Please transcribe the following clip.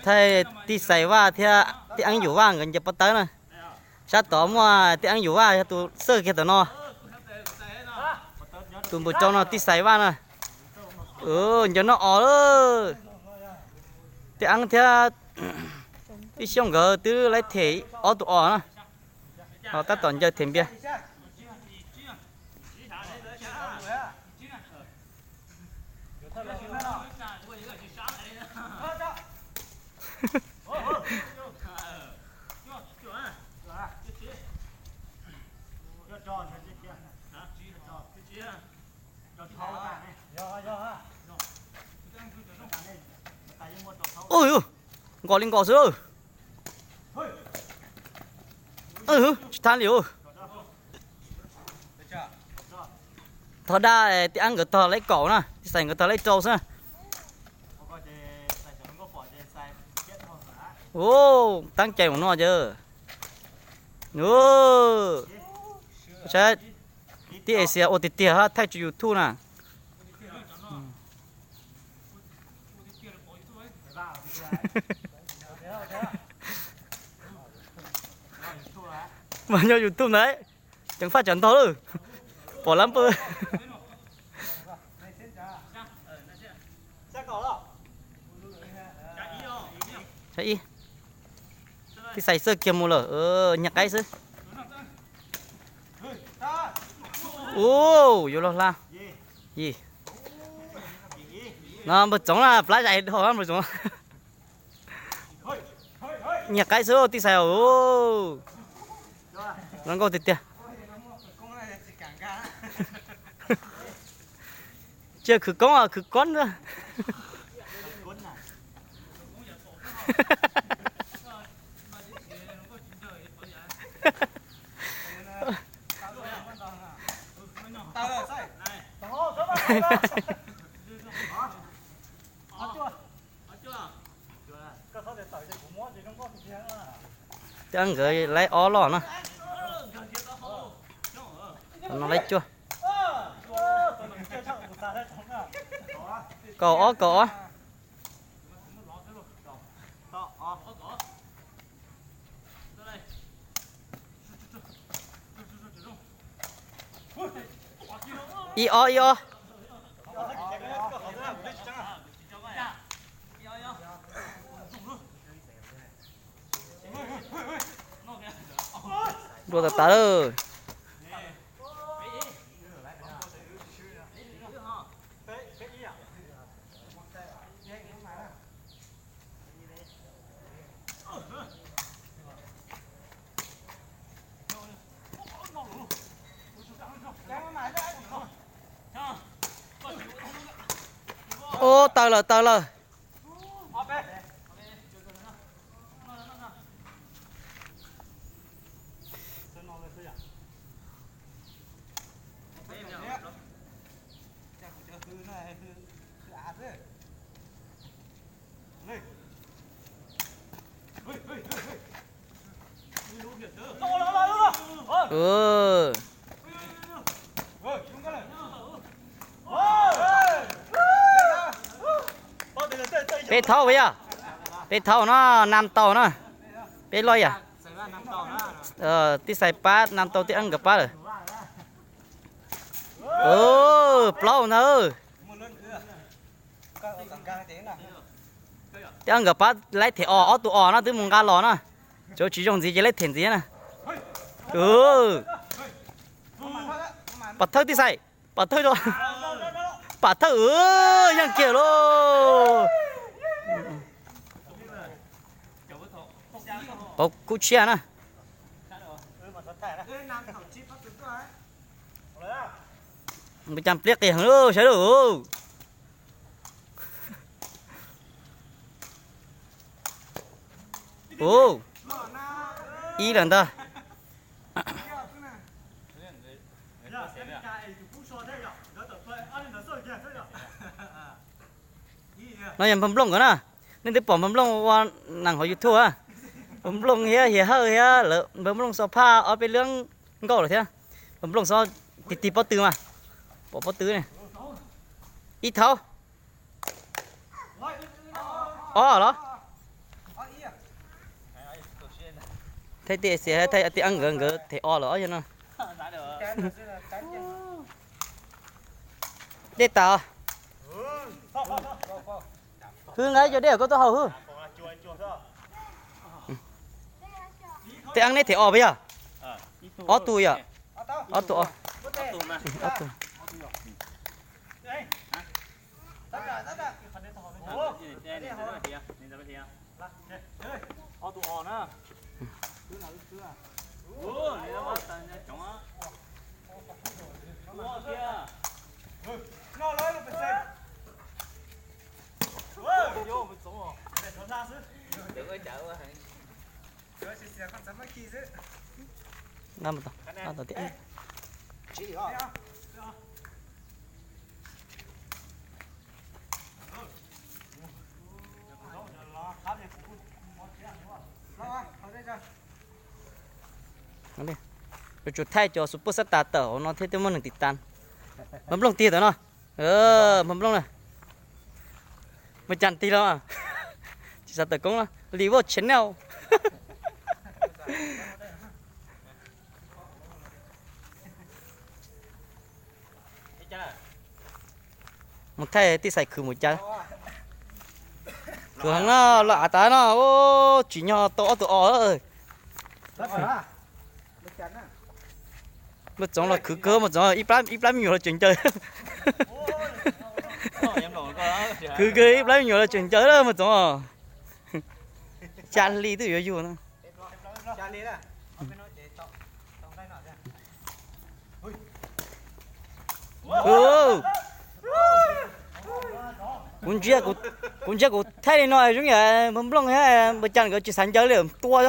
Thaij Tij Xais Vaj thiab Tij Eeb Yus Vaj nkawd ncaws pob tawb na. Sab tod muaj Tij Eeb Yus Vaj yog tus xawj kiag tom no. Tus npawg tsau no Tij Xais Vaj na. Ncaws noj os lawm. Tij Eeb thiab Tij Xyooj nkawd twb laib them ob tug os na. Ho tab tom ncaws them npias. Ui, nkaus li nkaus xwb. Tsis thab li. Thov dab Tij Eeb nkawd tog laib kaum na, Tij Xais nkawd tog laib rau xwb. Tab cai mus no ces. Saib, tib Asia ua tiag tiag thaij tsis YouTube na. Mas nyob YouTube ntawd, ceev faj tsawv ntog lawm. Pom lab npawg. Tib Xais xawj kiag mus lawm, nyiag qaib xwb. Ua, yuav luag hla. Yim. No npawg Txoov na, plab zais dhau npawg Txoov. Nyiag qaib xwb Tij Xais. Zoo nkauj tiag tiag. Tsis yog khwv koob, khwv koob na. Cov nkawd laib ob los na. No laib cuaj. Kaum ob kaum ob. Ib ob ib ob. Dua tas tas lawm. Ub, tawg lawm tawg lawm. Peb thaub yog, peb thaub no, nam tau na, peb loj yam. Tij Xais pab nam tau Tij Eeb nkawd pab lawm. Plaub ntag. Tij Eeb nkawd pab laib them os, ob tug os no twb mus nqa los na. Tsuav tsis zoo ntxiv ces laib them ntxiv na. Pov thawj Tij Xais, pov thawj, pov thawj, yeej kiag lauj. Pov kub tshiab na. Npawg Cas pliab qis heev lauj, saib lauj. Ub, ib lawm ntag. No yog npawg Nplooj nkawd na. Nej twb pom npawg Nplooj ua neeg hauv YouTube a. Npawg Nplooj thiab Hiav Hawj thiab lawv, npawg Nplooj xo phaj ob peb lub nkauj lawm thiab. Npawg Nplooj xo tig tig pob tw mas. Pom pob tw ne. Ib thaum. Ob los? Thaij tej xia thaij tej nkawd nkawd them ob los ob yog no. Dej tas. Hwb, nqa ib co dej koj tuaj haus hwb. Tej ab neb them ob puas yog? Ob tug yog? Ob tug. Ob tug. Yuav tsum thaij cov super star tawm hauv no thiab twb muaj neeg tiv tas. Maj nplooj tig tawm no. Maj nplooj na. Maj cas tig los? Tsis xav tawm koob los li Voj Channel. Mus thaij tij xais khwv mus cas. Khwv heev no, los av tas no, tsim nyog tau ob tug os. Muaj Txoov los khwv kawg, Muaj Txoov ib plab me nyuam los tseem ncaws. Khwv kawg ib plab me nyuam los tseem ncaws Muaj Txoov. Xya hli twb yuav yug no. Kuv ntsia, kuv ntsia kuv thaij li no zoo yam Npawg Nplooj thiab Npawg Cas nkawd tsis xav ncaws li tua.